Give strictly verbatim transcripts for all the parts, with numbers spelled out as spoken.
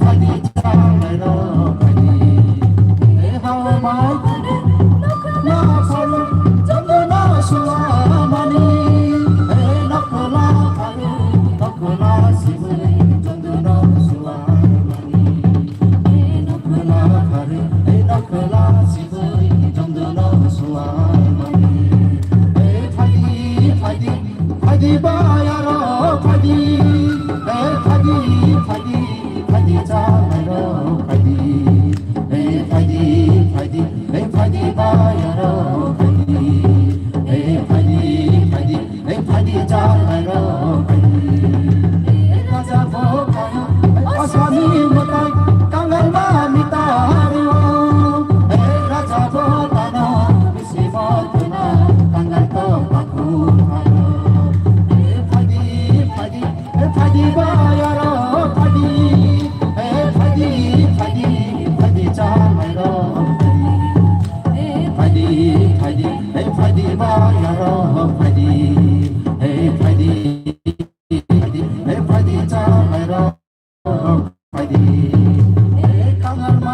Phaidi, phaidi, phaidi, phaidi, phaidi, phaidi, chalai rok phaidi. Ei phaidi, phaidi, ei phaidi, bayarok phaidi. Ei phaidi, phaidi, ei phaidi, chalai rok phaidi. Ei raja bo khayo, ei aswkni mwtai, kangal mani tario. Ei raja bo tano, bisi bo tuna, kangal to paku haro. Ei phaidi, phaidi, Phaidi bayaro phaidi, phaidi, phaidi, phaidi chalairo phaidi, phaidi, phaidi bayaro phaidi, phaidi, phaidi chalairo phaidi. Kangalma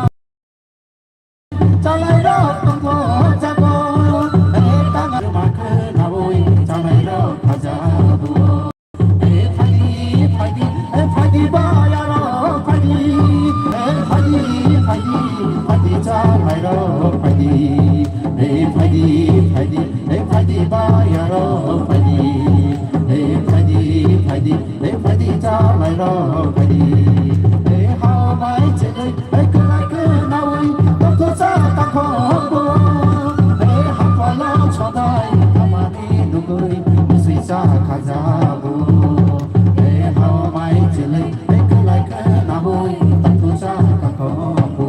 Chalairok tongkho jago, eh, kangal ma khwnaui chalairok khajago. Eh, phaidi, phaidi, eh, phaidi bayarok phaidi, eh, phaidi, phaidi, phaidi chalairok phaidi, eh, phaidi, phaidi, eh, phaidi bayarok phaidi, eh, phaidi, phaidi, eh, phaidi chalairok phaidi, eh, hao bai chilai. Hai kwlai kwnaui tongthoksa takhokbo. Hai hapalo sodai hamani nugui musuisa khajabu. Hai hao mai chilai hai kwlai kwnaui tongthoksa takhokbo.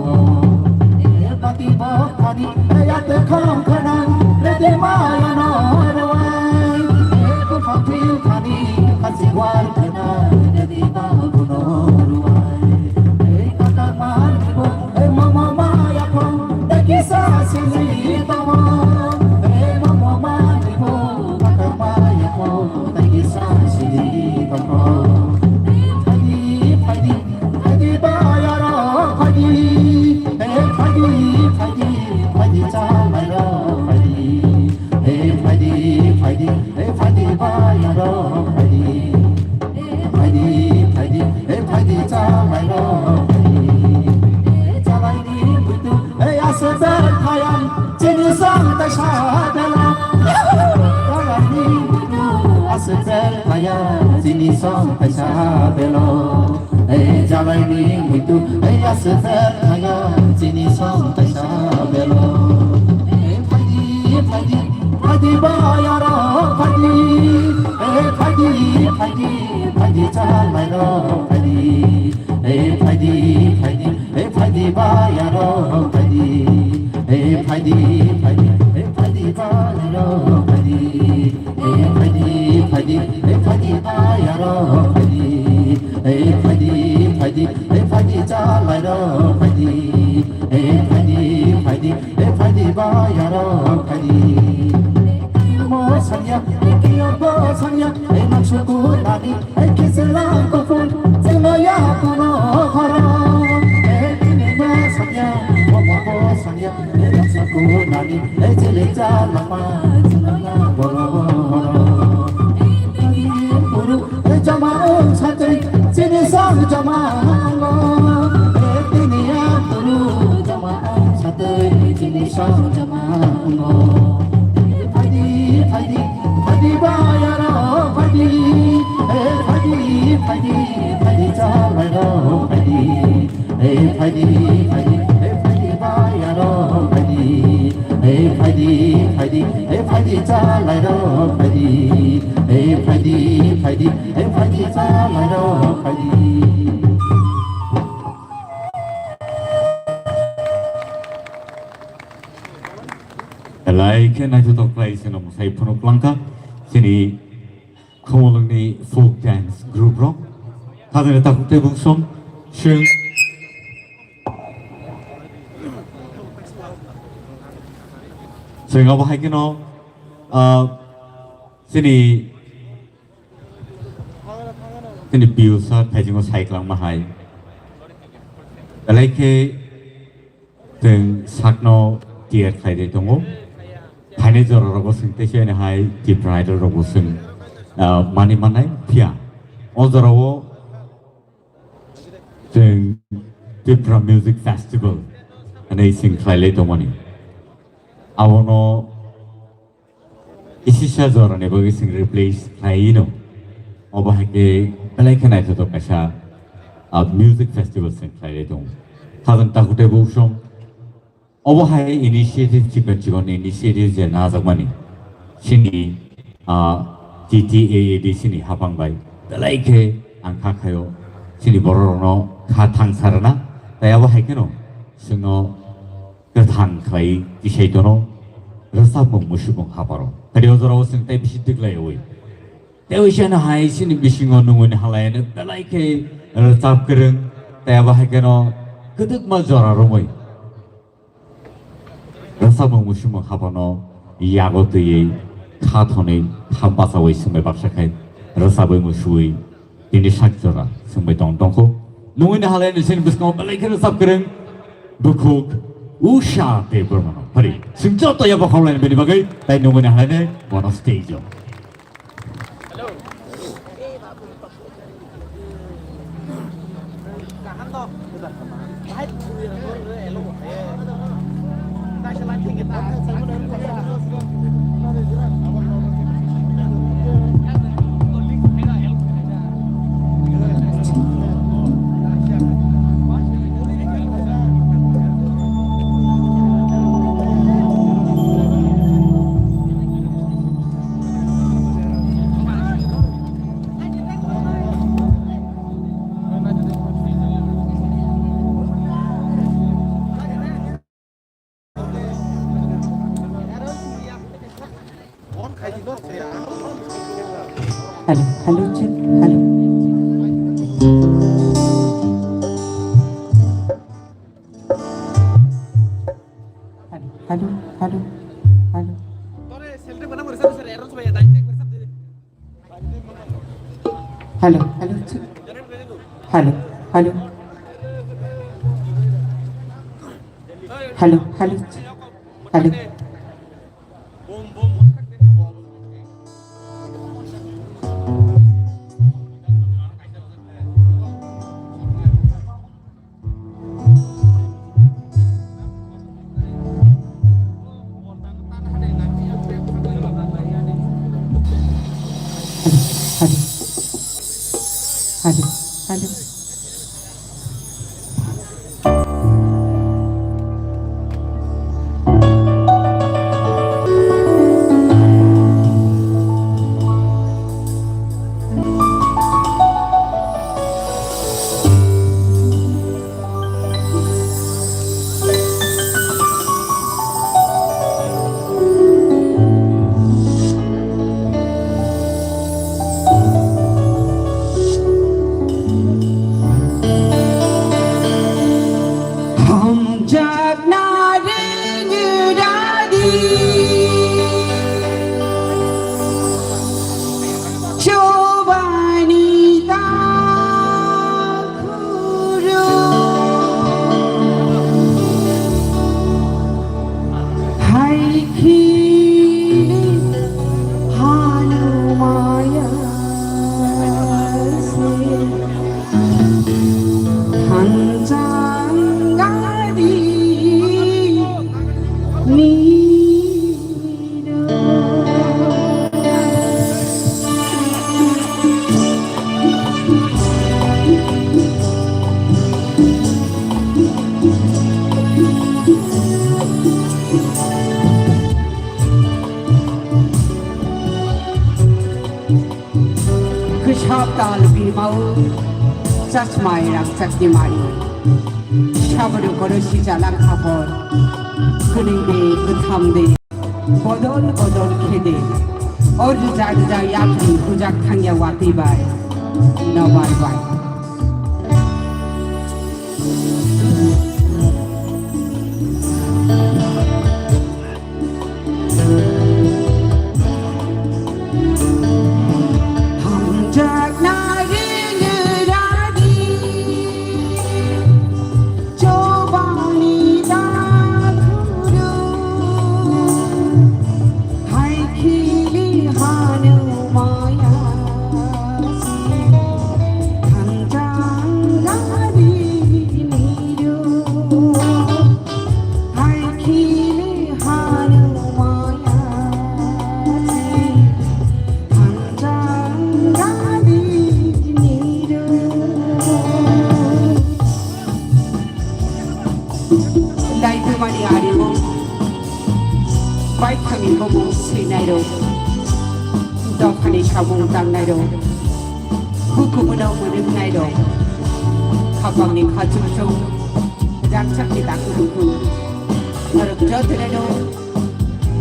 Hai bati bokhani hai ate khong khwnang rede maya no rwai. Hai buphang phil thani khasi war khwnang rede babu no rwai. Ei kaka mani bo, ei mama maya pho, ei kisa sini tamo. Ei mama mani bo, kaka maya pho, ei kisa sini tamo. Ei phaidi, phaidi, phaidi bayaro phaidi. Ei phaidi, phaidi, phaidi chalairo phaidi. Ei phaidi, phaidi, ei phaidi bayaro phaidi. Phaidi, phaidi, ei phaidi chalairo phaidi. Chalaini buitu, ei ase ber thayang, chini song taisa belo. Chalaini buitu, ase ber thayang, chini song taisa belo. Ei chalaini buitu, ei ase ber thayang, chini song taisa belo. Ei phaidi, phaidi, phaidi bayaro phaidi, eh, phaidi, phaidi, phaidi chalairo phaidi, eh, phaidi, phaidi, eh, phaidi bayaro phaidi, eh, phaidi, phaidi, eh, phaidi bayaro phaidi, eh, phaidi, phaidi, eh, phaidi bayaro phaidi, eh, phaidi, phaidi, eh, phaidi chalairo phaidi, eh, phaidi, phaidi, Ei phaidi bayaro phaidi. Mo sanya, ei kiyo bo sanya, ei noksuku nani, ei kisela kupun, sino ya kuno horo. Ei kini mo sanya, mo mo bo sanya, ei noksuku nani, ei chili chalama, sino ya boro horo. Ei kini puru Jama ong satwi chini song jama ango. Eh, tini ya tulu jama ong satwi chini song jama ango. Eh, phaidi, phaidi, phaidi bayaro phaidi. Eh, phaidi, phaidi, phaidi chalairo phaidi. Ei phaidi, phaidi, ei phaidi bayaro phaidi. Ei phaidi, phaidi, ei phaidi chalairo phaidi. Ei phaidi, phaidi, ei phaidi chalairo phaidi. Belai khe naithotok khlai se no mwsai phunuk langkha chini Khumulwngni folk dance group rok. Khajani takhuk tei bungsom swng. Swng abo hai kheno, ah, chini, chini Piyu sir thaisingo sai kwlangma hai. Belai khe chwng sakno tiyar khlai de tongo. Phainai jora rogo chwng tei se hai Tipra Idol rogo chwng, ah, mani manai phiya. O jorao chwng Tipra Music Festival hwnwi chwng khlai lai tongmani. Abono Isisa jorani bagwi chwng replace khlai no. Obo hai khe belai khe naithotok kaisa, ah, music festival chwng khlai lai tongo. Khajang takhuk tei bosong. Obo hai initiative chikon chikon initiative je najakmani. Chini, ah, T T A A D chini hapang bai belai khe ang kha khaio. Chini borok rokno kha thangsa rwna. Tai abo hai kheno chwngno kwthang khlai tisai tono rwchapmung musubung haparo. Tei o jorao chwng tei bisi twklaiwi. Tei uisano hai chini bisingo nungwi ni halai no belai khe rwchap kwrwng tei abo hai kheno kwdwkma jora romwi rwchapmung musubung hapano yago twiwi kha thonwi kha bachaui swngbai baksa khai rwchapwi musuwi Tini sak jora sungbai tong tongkho. Nungwi na halai ni sini bwskango belai kheno sap kwrwng bukhuk Usha Debbarmano. Phari, sing joto yabo khaulai bini bagwi, tai nungwi na halai ni bono stage o. Hello, hello, check, hello. Hello, hello, hello, hello. Hello, hello, check. Hello, hello. Hello, hello, check. Hello. Hello, hello. Hello, hello. Hamjakna ring radi chobani ta Hai khini hanumaya se thanjang gari ni. Khwsap tal birmao chachmai rangchakni mari. Saboni koro sijalang apor. Kwnwi de, kwtham de. Bodol bodol khede, o rwja rwja yakni hujak thangya watwi bai, nobar bai. Hamjakna ring radi. Laibumani arimung, baithangni bumung swinairok, dophani samung tangnairok, hukumu no mwnwknairok, khapangni khachukchung, rangchakni daku duku, norok jotono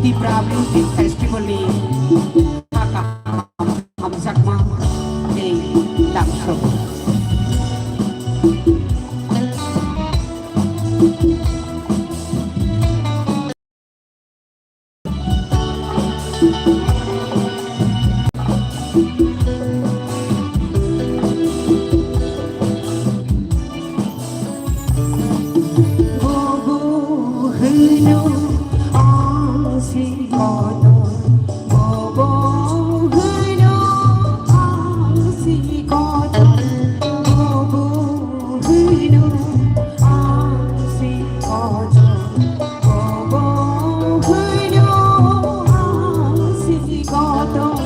Tipra Music Festival ni Hamjakma tei lamsok. Bobo hwino ang si kotor. Bobo hwino ang si kotor. Bobo hwino ang si kotor.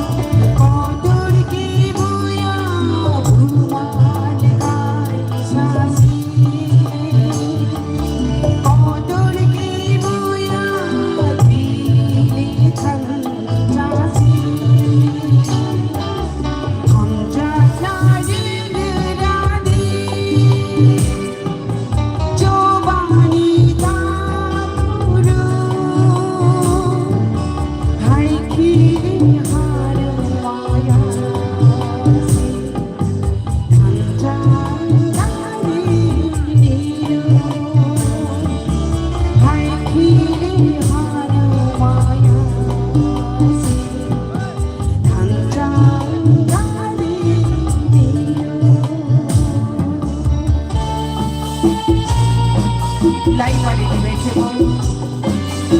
Laimani dibe chemo,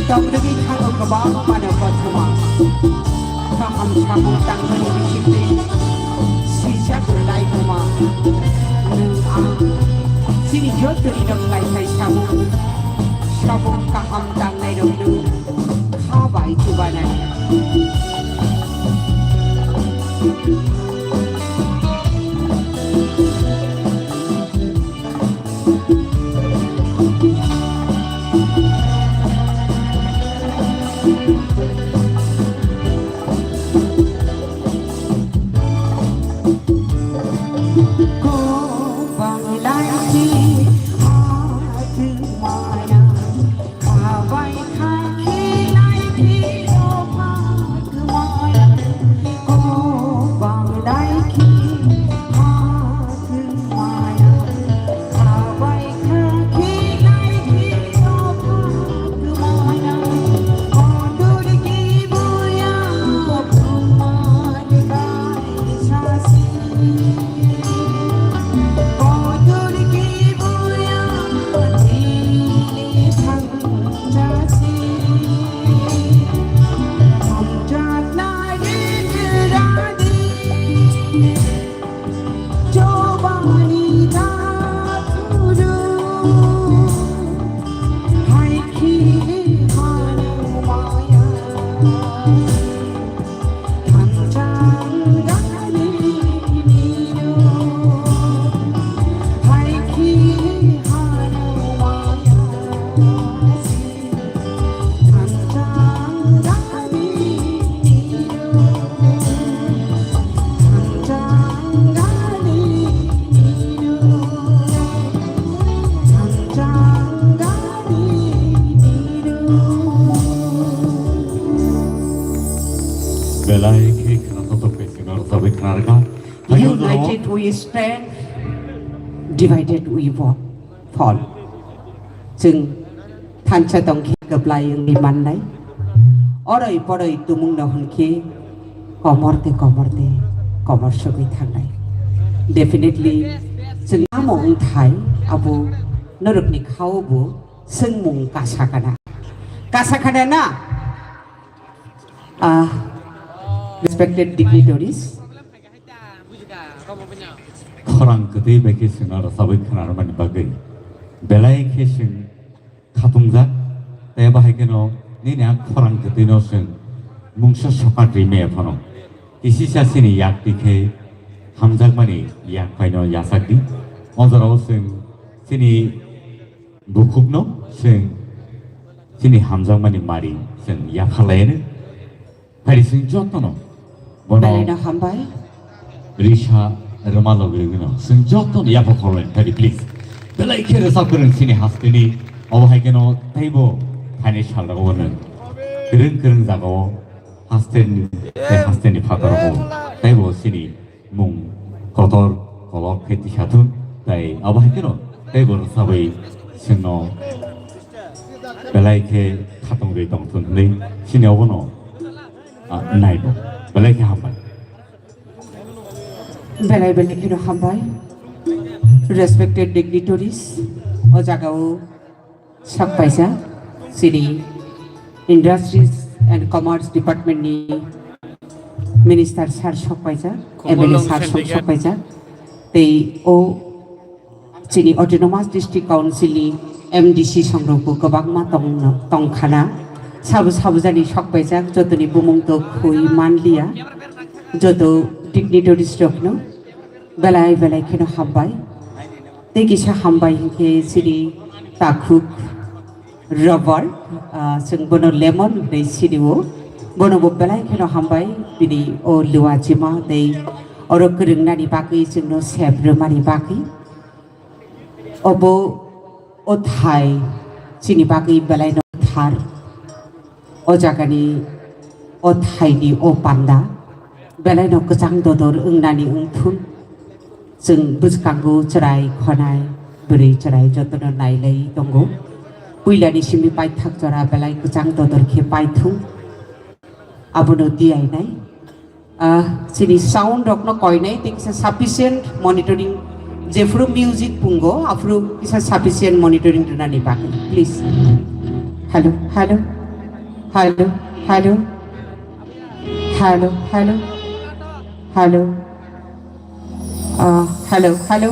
tongdwgwi thango kwbangma no kothoma. Kaham samung tangmani bisingtwi sijak laimuma. Nwng ang chini joto ni nok lai khai samung, samung kaham tangnai rok nwng kha bai chubanai. Belai khe khwnathok tongkhe chwngno rwchapwi khna rwkha. United we stand, divided we fall. Chwng thansa tongkhe kwplai wngwi mannai. Oroi poroi tumungno hwnkhe komor tei komor tei komor sogwi thangnai. Definitely, chwng amo wngthai abo norokni khao bo swngmung kasa kana. Kasa kana na? Ah, respected dignitaries. Khorang kwtwi bai khe chwngno rwchabwi khwnarwmani bagwi belai khe chwng khatungjak, tei bahai kheno nini a khorang kwtwino chwng mungsa sokat rimaya phano kisisa chini yak twi khe hamjakmani yak phaino yachak di. O jorao chwng chini Bukhukno chwng chini hamjakmani mari chwng yapharlaino. Phai di chwng jotono bono Belai no hambai. Risa rwma logi rwgwino chwng jotono yapha khorlaino phai di, please. Belai khe rwchap kwrwng chini hasteni, obo hai kheno teibo phaini salrogo nwng kwrwng kwrwng jagao hasteni, tei hasteni phataro teibo chini mung kotor kolok khe tisa thung, tei abo hai kheno teibo rwchabwi chwngno belai khe khatungwi tong thung hwnwi chini obono, ah, naibo. Belai khe hambai. Belai belai kheno hambai. Respected dignitaries, o jagao sok paijak, chini Industries and Commerce Department ni Minister sir sok paijak, M L A sir sok paijak, tei o chini Autonomous District Council ni M D C songrokbo kwbangma tong, tongkhana, sabo sabo jani sok paijak, jotoni bumung to khui manliya, joto dignitaries rokno. Belai belai kheno hambai. Tei kisa hambai hinkhe chini takhuk Robert, ah, chwng bono Lemon hinwi sinio. Bono bo belai kheno hambai bini o luachima tei oro kwrwngnani bagwi chwngno sep rwmani bagwi. Obo o thai chini bagwi belaino thar. O jagani o thaini o panda belaino kwchang dodor wngnani wngthun. Chwng bwskango chwrai khonai, bwrwi chwrai jotono nailai tongo. Puilani simi paithak jora belai kwchang dodor khe paithung. Abono tiyainai. Ah, chini sound rokno koinai tei kisa sufficient monitoring, jephuru music pungo, aphuru kisa sufficient monitoring rwnani bagwi, please. Hello, hello, hello, hello, hello, hello, hello. Ah, hello, hello.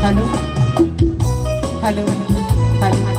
Hello, hello, hello, hello.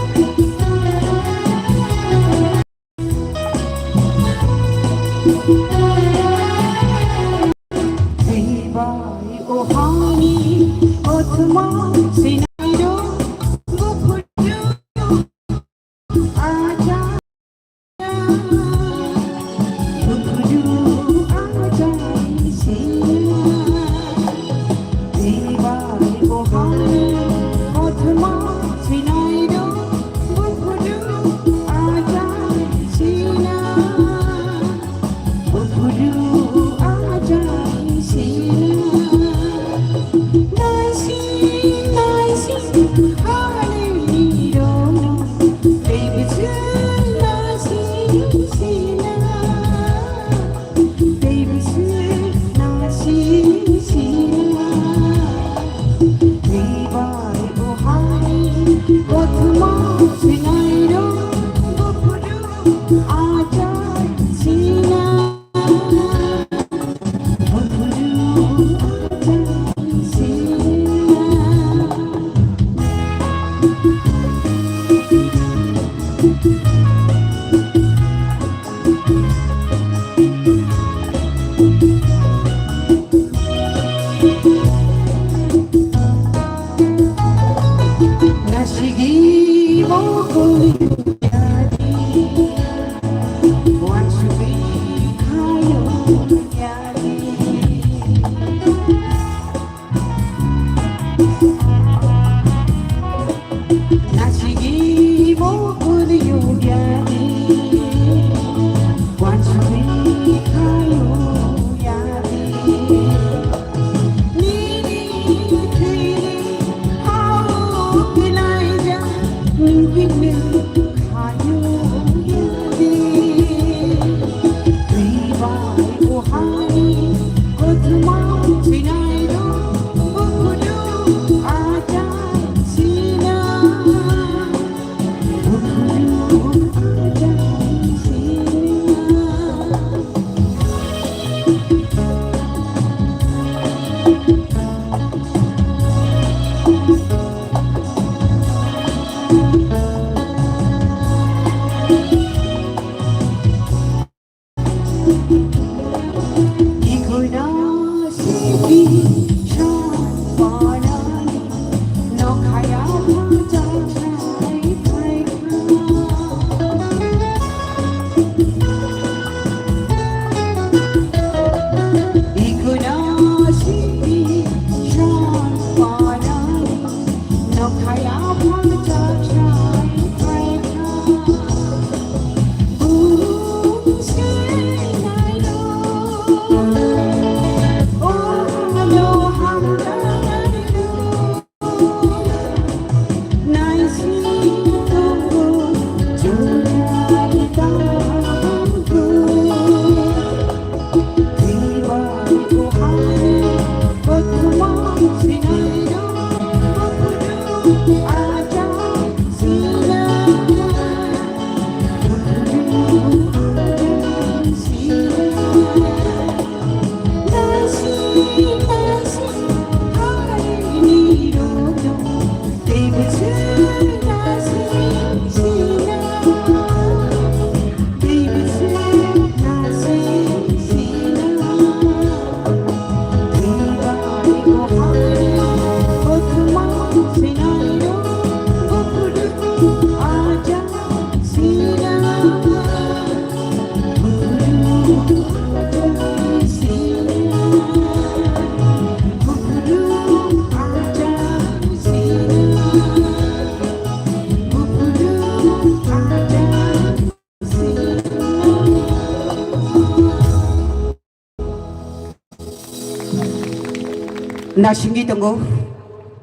Nasingwi tongo,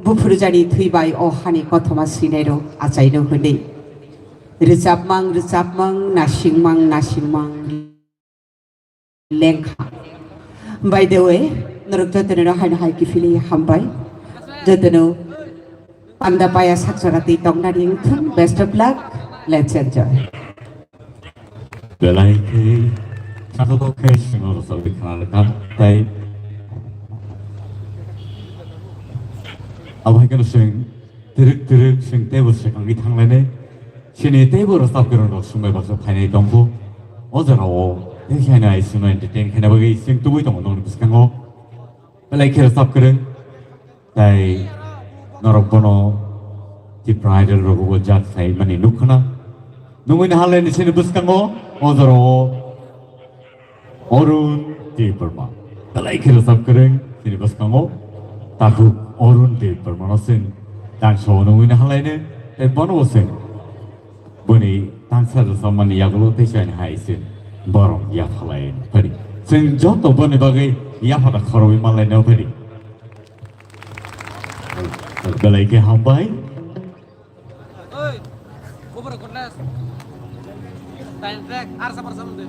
buphurjani thwi bai o hani kothoma swinairok achaino hwnwi. Rwchapmang, rwchapmang, nasingmang, nasingmang, lengkha. By the way, norok jotono haino hai kiphilwi hambai. Jotono panda paya sakchara twi tongnani wngthung. Best of luck. Let's enjoy. Belai khe sakao khe swngo rwchapwi khna rwkha, tai abo hai kheno chwng twrwk twrwk chwng teibo swkangwi thanglainai. Chini teibo rwchap kwrwng rok swngbai baksa phainai tongkho. O jora o tei khe haino ai chwngno entertain khaina bagwi chwng tubui tongo nokni bwskango. Belai khe rwchap kwrwng. Tai norok bono Tipra Idol rogo judge khlai mani nukkhna. Nungwi naharlai ni sini bwskango o jora o Arun Debbarma. Belai khe rwchap kwrwng sini bwskango takhuk Arun Debbarma no chwng tangsa o nungwi naharlai no tei bono bo chwng boni tangsa rwchapmani yagulo tei chwng hai se borok yaphalai phari. Chwng joto boni bagwi yaphada khorogwi manlai no phari. Belai khe hambai. Oi, kubur kurnas. Time track, ar sabar samde.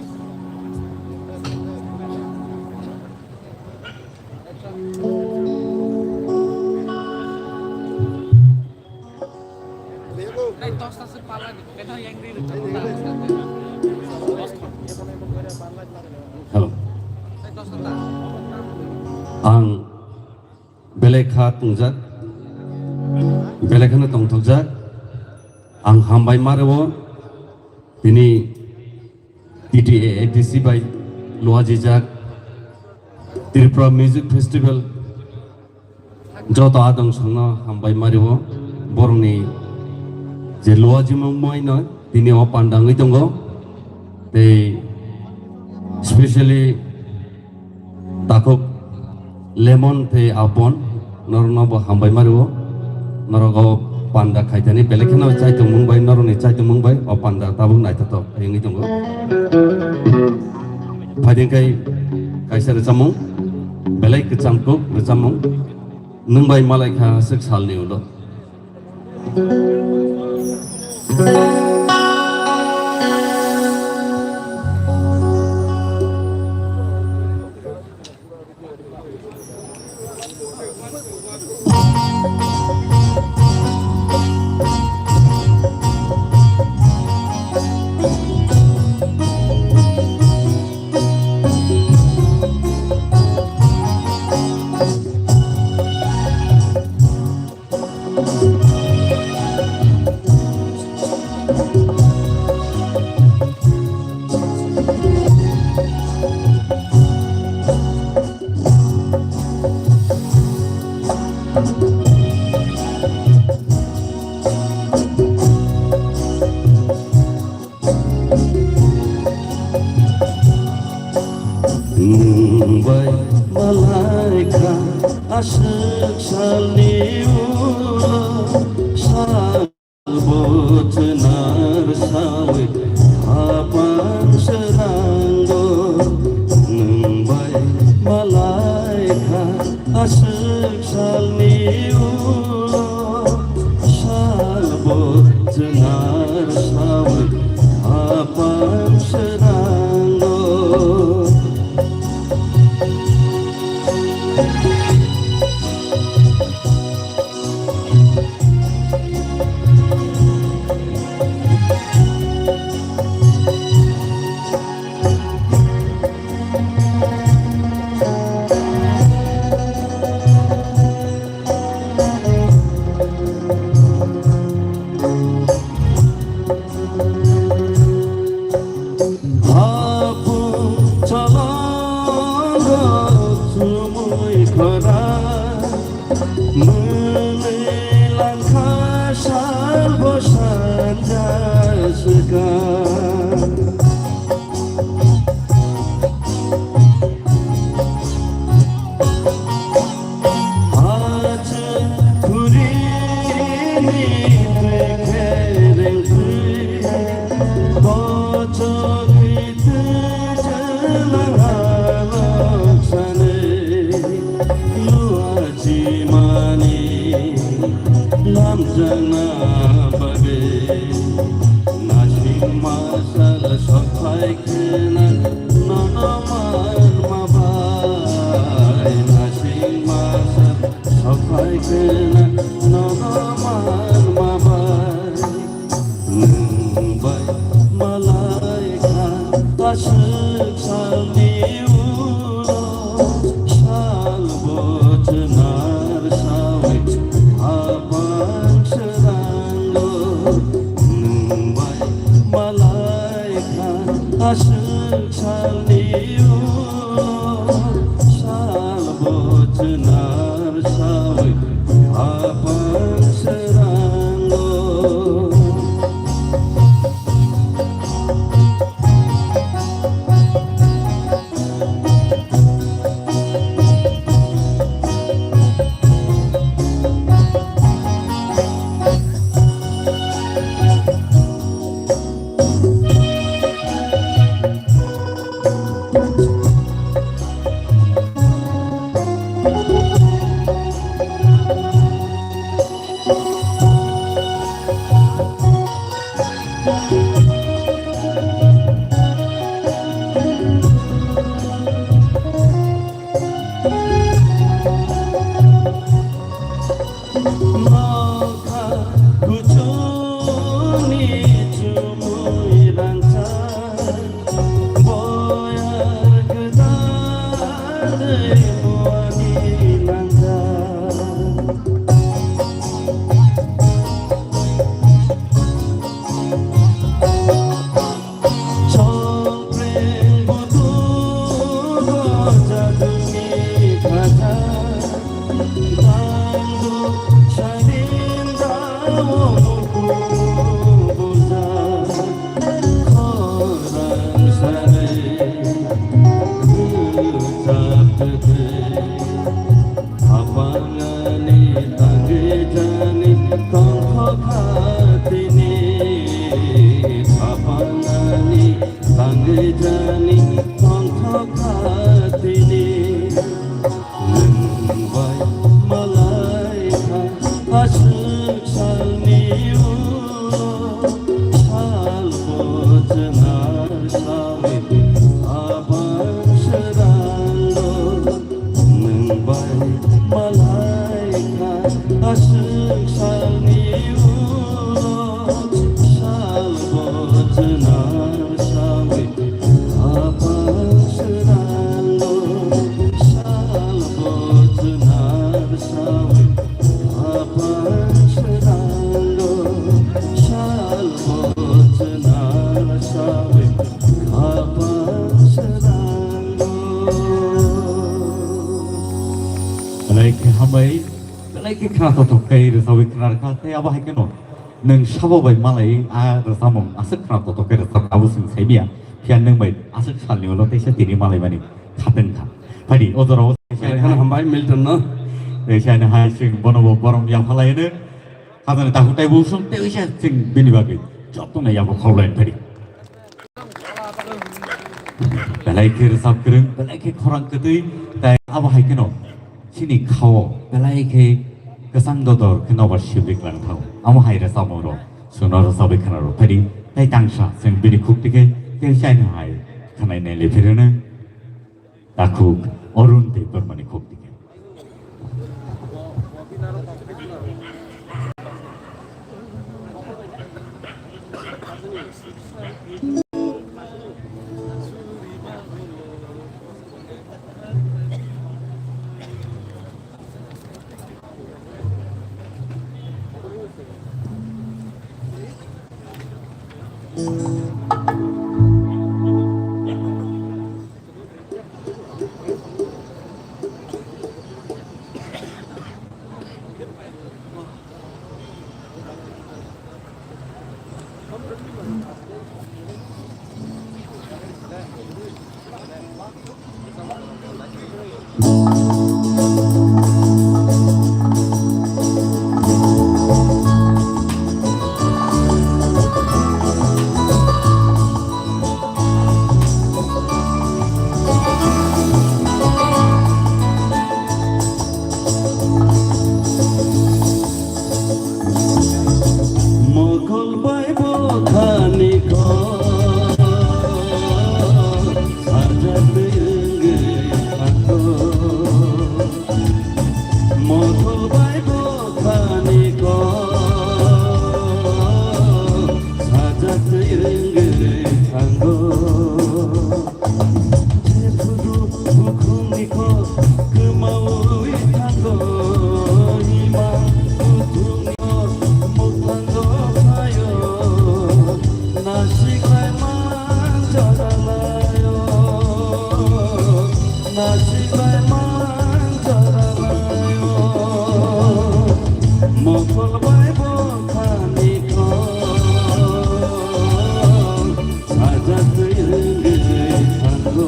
Hey, dos ta se pala ni, kena yang di. Hello. Hey, dos ta. Ang belai kha tongjak, belai kheno tongthokjak. Ang hambai ma rwo tini T T A A D C bai luajijak Tripura Music Festival joto adong songno hambai ma rwo borokni je luajimung moi no tini o panda wngwi tongo tei specially Takhuk Lemon tei Apon, norokno bo hambai ma rwo. Norok o panda khaitani belai kheno chaitung mung bai, norokni chaitung mung bai o panda tabuk naithotok khe wngwi tongo. Phaiding khai kaisa rwchapmung, belai kwcham kuk rwchapmung, Nwng bai malai kha aswk salni ulo. Nwng bai malai kha aswk salni ulo, sal bo chwnar sawi hapang swrango. Nwng bai malai kha aswk salni ulo, sal bo chwnar sawi hapang swrango. Hapung cholongo chumui khora, mwnwi langkha salbo sanja swkang. Nono manma bai nwng bai malai kha, aswk salni ulo sal bo chwnar sawi hapang swrango. Nwng bai malai kha, aswk salni ulo sal bo chwnar sawi hapang swrango. Nokha kuchukni chumui rangchak, boyar gwdalwi muani nangjak. Chongpreng butugo jaduni khaja, tangdo saidin dao mukumu buja, khorang sarai rwchap twtwi. Hapangani tangwi jani tongthokha tini. Hapangani tangwi jani tongthokha tini. Nwng bai malai kha aswk salni ulo sal bo chwnar sawi hapang swrango. Nwng bai malai kha aswk salni ulo sal bo chwnar sawi hapang swrango. Sal bo chwnar sawi hapang swrango. Sal bo chwnar sawi hapang swrango. Belai khe hambai, belai khe khna totok khe rwchapwi khna rwkha, tei abo hai kheno nwng sabo bai malai a rwchapmung aswk khna totok khe rwchap abo chwng saimanya, phiya nwng bai aswk salni ulo teisa tini malaimani khatungkha. Phaidi o jorao Belai kheno hambai Milton no. Teisa ni hai chwng bono bo borom yaphalai hwno. Khajani takhuk tei busung teisa chwng bini bagwi jotono yabo khaulai phaidi. Belai khe rwchap kwrwng, belai khe khorang kwtwi, tei abo hai kheno chini khao belai khe kwchang dodor khe nobar sibrik lang thango. Amo hai rwchapmung rok chwngno rwchapwi khna rw phaidi, tei tangsa chwng bini khuk tikhe tei chaino hai khwnai nai le phirwno. Takhuk Arun Debbarmani khuk dikhe. Bai bo khani kok sajak twi wngwi thango. Jephuru bukhukni kok kwmaui thango, ima bukhukni kok mwkhango phaio. Nasiklai man jora laio, nasiklai man jora laio. Mokol bai bo khani kok sajak twi wngwi thango.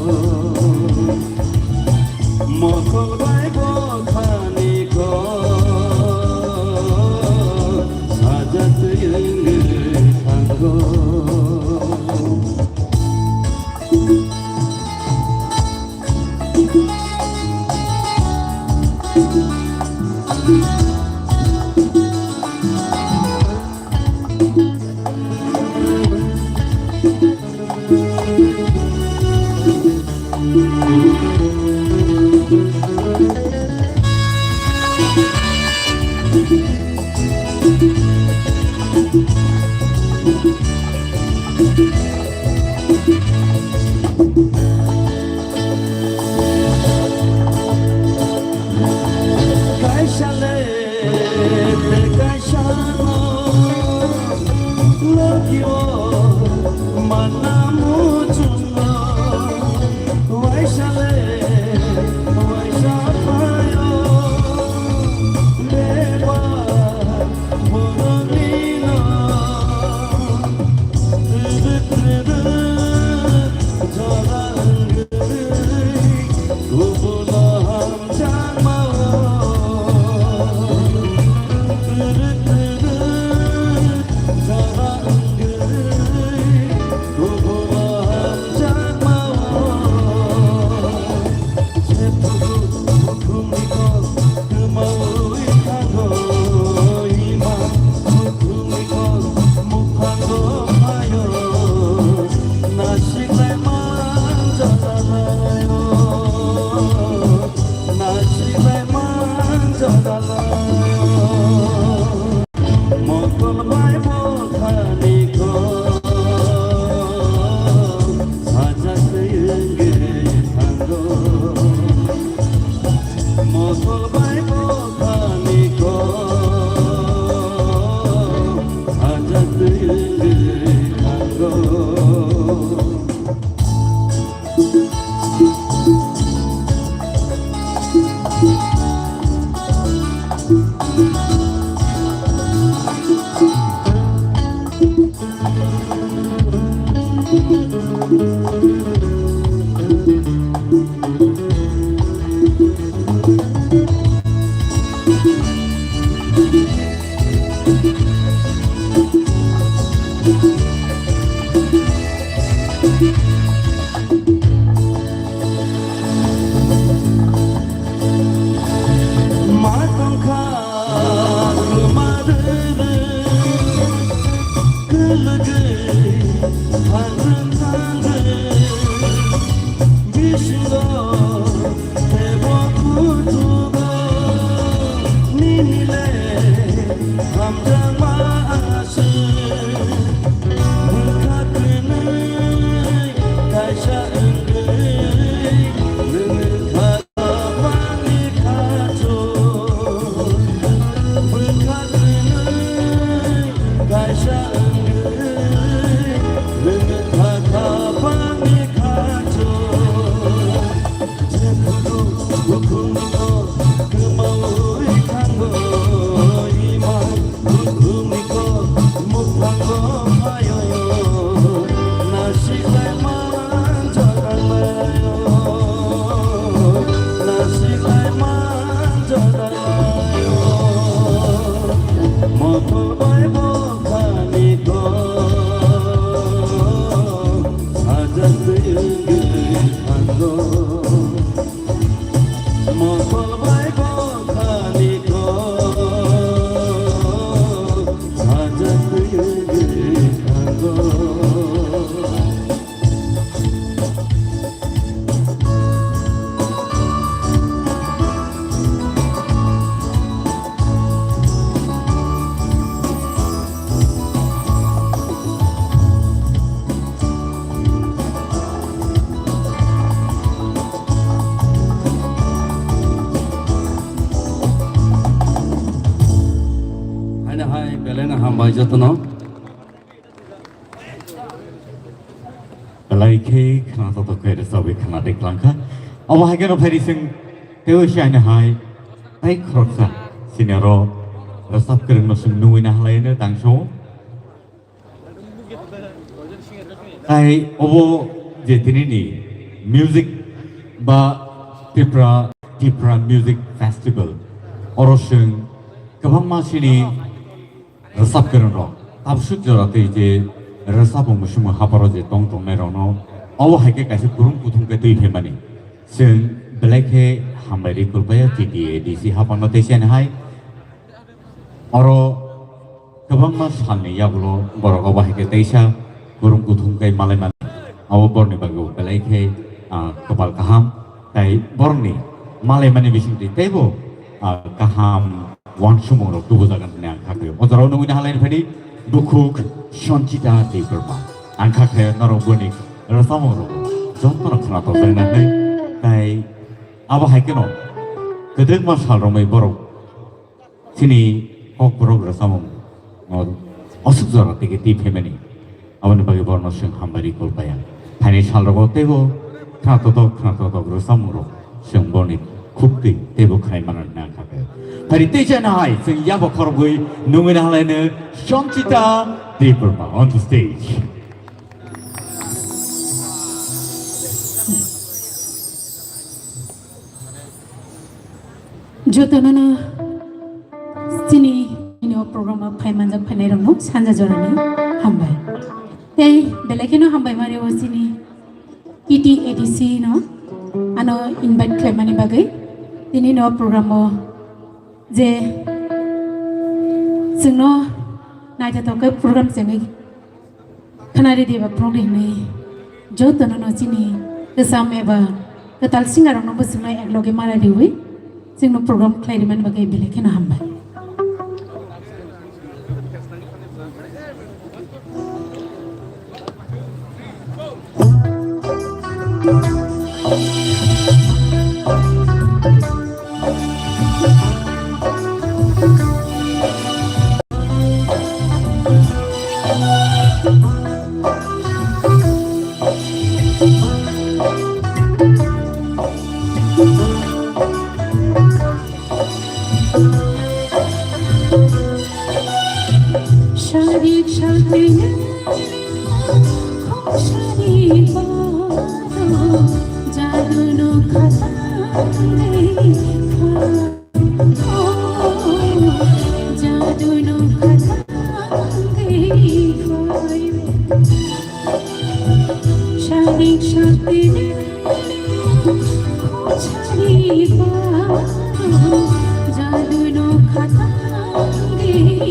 Mokol bai bo khani kok sajak twi wngwi thango. Kaisa le, kaisa no, logi o, mana muchungo, waisa le, waisa phaio, beba, boroni no, tribit, tribit, jora wngwi, kubuno ham. Nasiklai man jora laio. Mokol bai bo khani kok sajak twi wngwi thango. Mokol bai bo khani kok sajak twi wngwi thango. Ma tongkha kwma rwrwi, kwlwgwi thangrwng thangrwng. Bisingo teibo kuchugo nini le hamjakma Hai, belai no hambai jotono. Belai khe khna totok khe rwchapwi khna de klangkha. Obo hai kheno phaidi chwng teibo siya hai tei khoroksa senior rok rwchap kwrwngno chwng nugwi nahalai no tangso. Tai obo je tinini music ba Tipra, Tipra Music Festival, oro chwng kwbangma chini rwchap kwrwng rok tabswk jora tei je rwchapmung muchungmung haparo je tong tongnai rokno obo hai khe kaisa kwrwng kuthum khe twi phaimani. Chwng belai khe hambai ri kulpaya T T A D C hapano tei chani hai. Oro kwbangma salni yagulo borok obo hai khe teisa kwrwng kuthum khe malai mani. Abo borokni bagwi belai khe, ah, kwpal kaham. Tai borokni malai mani bisingtwi teibo, ah, kaham uansukmung rok tubujagan hwnwi ang kha khe. O jorao nugwi nahalai phadi bukhuk Sanchita Debbarma. Ang kha khe norok boni rwchapmung rok jotono khwna tongjaknai hwnwi. Tai abo hai kheno kwdwkma sal romwi borok chini kokborok rwchapmung o aswk jora tei khe twi phaimani. Aboni bagwi borokno chwng hambai ri kulpaya. Phainai salrogo teibo khna totok khna totok rwchapmung rok chwng borokni khuktwi teibo khnai mano hwnwi ang kha khe. Phari tei chana hai chwng yabo khorokgwi nungwi nahalaino Sanchita Debbarma on the stage. Jotono no chini o program o phai manjak phainai rok no sanja jora ni hambai. Tei belai kheno hambai mari o chini T T A D C no ano invite khlai mani bagwi tini no program o je chwng no naithotok khe program chengwi Khwnari diba progni hwnwi jotono no chini kwcham eba kwtal singarokno bwswkno ekloge mala riwi chwngno program khlai rimani bagwi belai kheno hambai. Sharik sharik khosari baro jadu no khatang dei.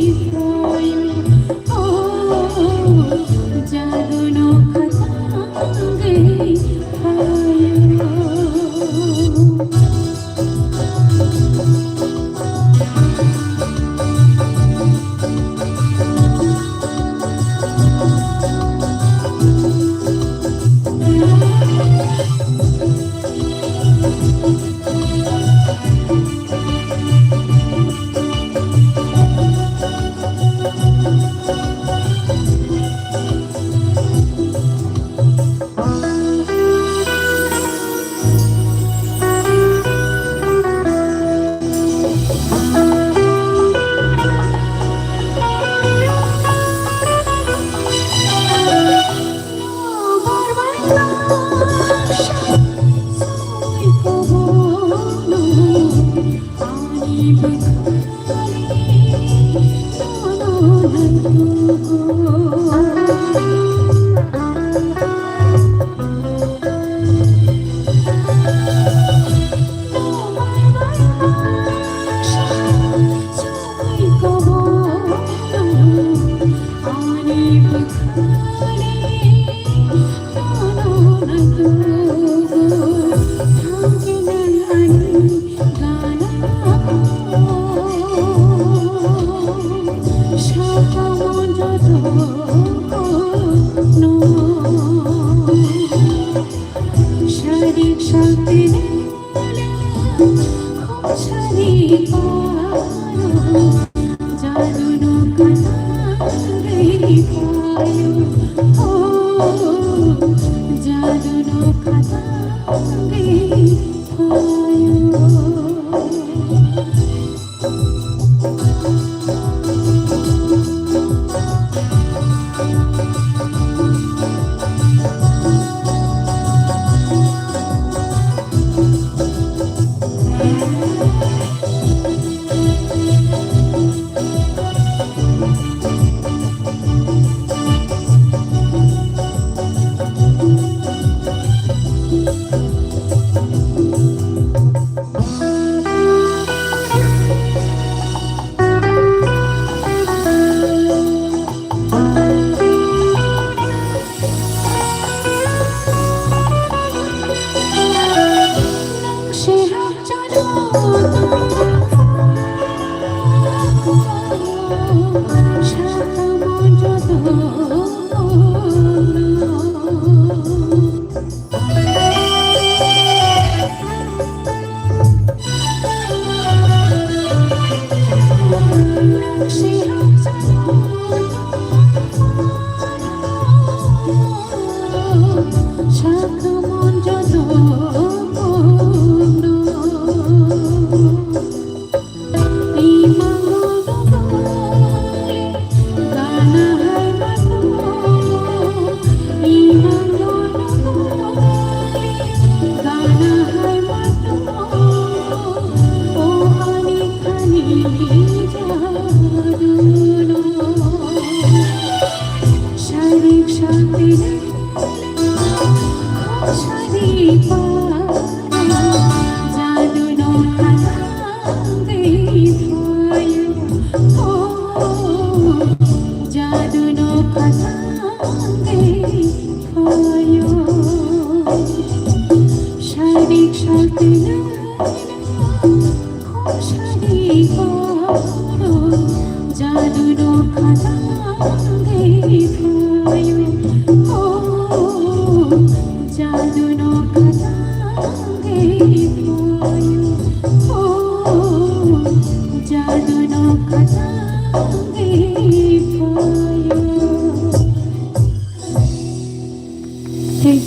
Thank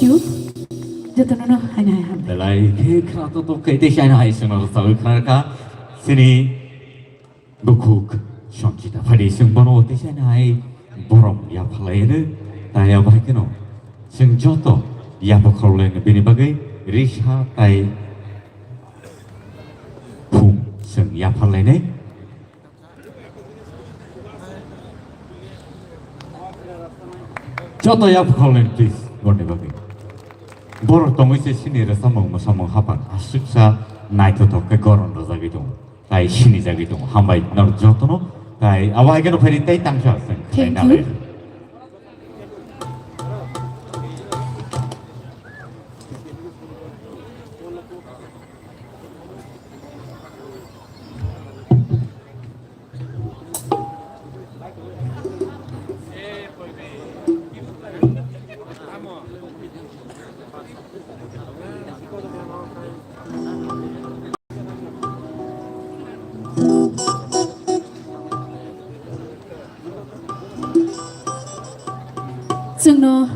you. Jotono no haino hai hambai. Belai khe khna to to khe tei saino hai sengno rwchapwi khna rwkha. Chini bukhuk Sanchita phadi chwng bono tei saino hai borom yapharlaino. Tai abo hai kheno chwng joto yapharlaino bini bagwi risa tai phung chwng yapharlainai. Joto yapharlainai, please, borni bagwi. Borok tongwi se chini rwchapmung mwsamung haphang aswksa naithothok khe goron rwjagwi tongo, tai sinijagwi tongo. Hambai norok jotono, tai abo hai kheno phaidi tei tangsa chwng Thank you. Chwngno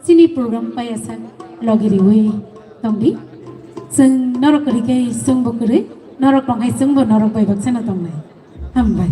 chini program paiyasak logi riwi tongdi. Chwng norok kwrwi khe chwngbo kwrwi, norok tong hai chwngbo norok bai baksa no tongnai. Hambai.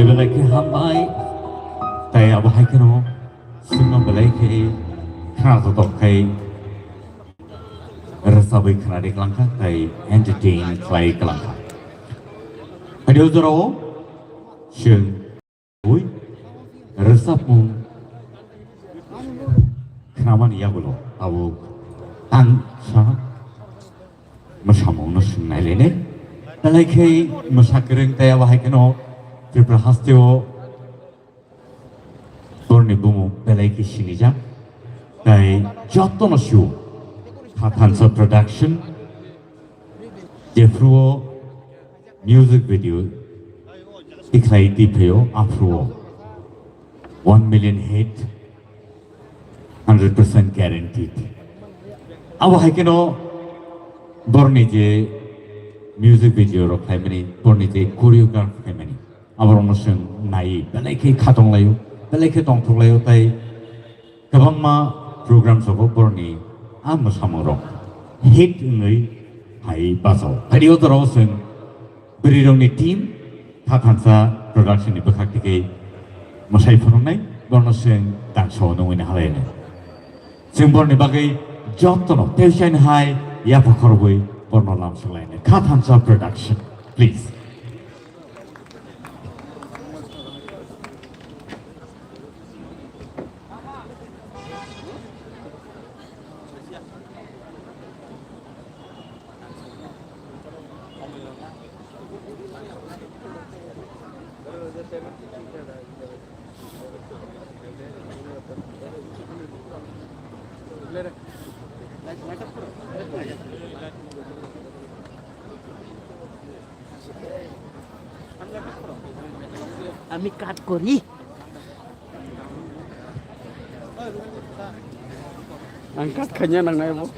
Belai khe hambai, tei abo hai kheno chwngno belai khe khna jotok khai rwchabwi khna ri klangkha tei entertain khlai klangkha. Hai o jorao chwng ui rwchapmung khnamani yagulo tabuk ang sa mwsamungno swngnai lainai. Belai khe mwsa kwrwng tei abo hai kheno Tripura hasteo borni bumung belai khe sinijak. Tei jotono sio Kha Thansa Production, jephruo music video tikhlai twi phaio, aphruo one million hit, hundred percent guaranteed. Abo hai kheno borni je music video rok khlaimani, borni je choreograph khlaimani, aborokno chwng naiwi belai khe khatong laio, belai khe tongthok laio, tei kwbangma program sogo borni a mwsamung rok hit wngwi phai bachao. Phaidi o jorao chwng bwrwi rokni team Kha Thansa Production ni bwkhak tike mwsai phunuknai, borno chwng tangsao nungwi nahalai nai. Chwng borni bagwi jotono tei usaini hai yapha khorobwi borno lam swk lai nai. Kha Thansa Production, please. Ami cut kori. Ang cut khaina nangnai bo.